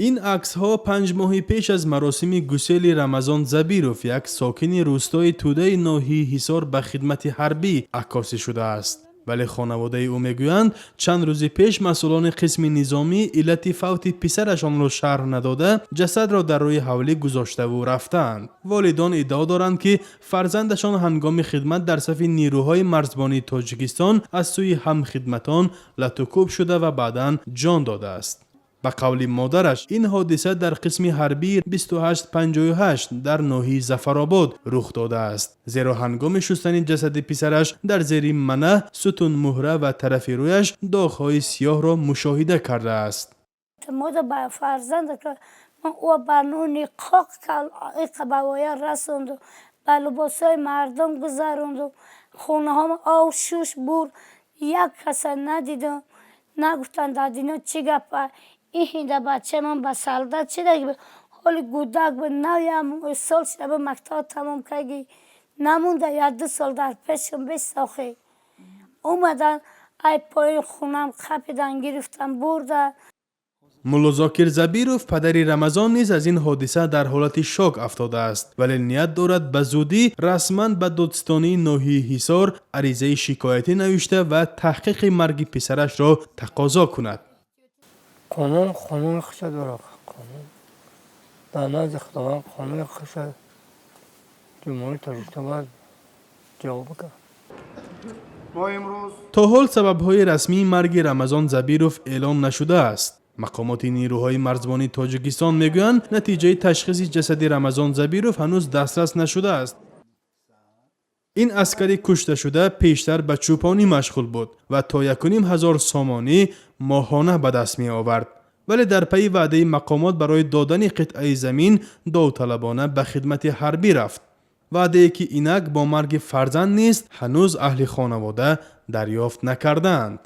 Ин аксҳо 5 моҳи пеш аз маросими гусели Рамазон Забиров, як сокини рӯстои Тӯдаи ноҳияи Ҳисор, ба хидмати ҳарбӣ аккосӣ шудааст. Вале хонаводаи ӯ мегӯянд, чанд рӯзи пеш масъулони қисми низомӣ иллати фавти писарашонро шарҳ надода, ҷасадро дар рӯи ҳавлӣ гузоштаву рафтаанд. Волидон иддао доранд, ки фарзандашон ҳангоми хидмат дар сафи нирӯҳои марзбонии Тоҷикистон аз сӯи ҳамхидматон латукӯб шуда ва баъдан ҷон додааст. Ба қавли модараш, ин ҳодиса дар қисми ҳарбии 2858 дар ноҳияи Зафаробод рух додааст, зеро ҳангоми шустани ҷасади писараш дар зери манаҳ, сутунмуҳра ва тарафи рӯяш доғҳои сиёҳро мушоҳида кардааст. Мода ба фарзанд ӯ ба нони қоқ иқа ба воя расонду, ба либосҳои мардум гузаронду, хонаҳома ов шуш бур. Як каса надидам, нагуфтанд, дар дино чӣ гапа. Ин ҳинда бачаи ман ба солдат шидаги, ҳоли гудак буд, навям сол шуда буд мактаб тамом карги, намонда як ду сол дар пешам бисохӣ. Омадан, ай пои хунам қапидан, гирифтан, бурдан. Муллозокир Забиров, падари Рамазон, низ аз ин ҳодиса дар ҳолати шок афтодааст, вале ният дорад ба зудӣ расман ба додситонии ноҳияи Ҳисор аризаи шикоятӣ навишта ва таҳқиқи марги писарашро тақозо кунад. Қонун қонуни худша дорад. Қонун дар назди Худованд қонуни худша Ҷумҳурии Тоҷикистон бояд ҷавоб бикунад. То ҳол сабабҳои расмии марги Рамазон Забиров эълон нашудааст. Мақомоти нирӯҳои марзбонии Тоҷикистон мегӯянд, натиҷаи ташхиси ҷасади Рамазон Забиров ҳанӯз дастрас нашудааст. Ин аскари кушташуда пештар ба чӯпонӣ машғул буд ва то 1500 сомонӣ моҳона ба даст меовард, вале дар пайи ваъдаи мақомот барои додани қитъаи замин довталабона ба хидмати ҳарбӣ рафт, ваъдае ки инак бо марги фарзанд низ ҳанӯз аҳли хонавода дарёфт накардаанд.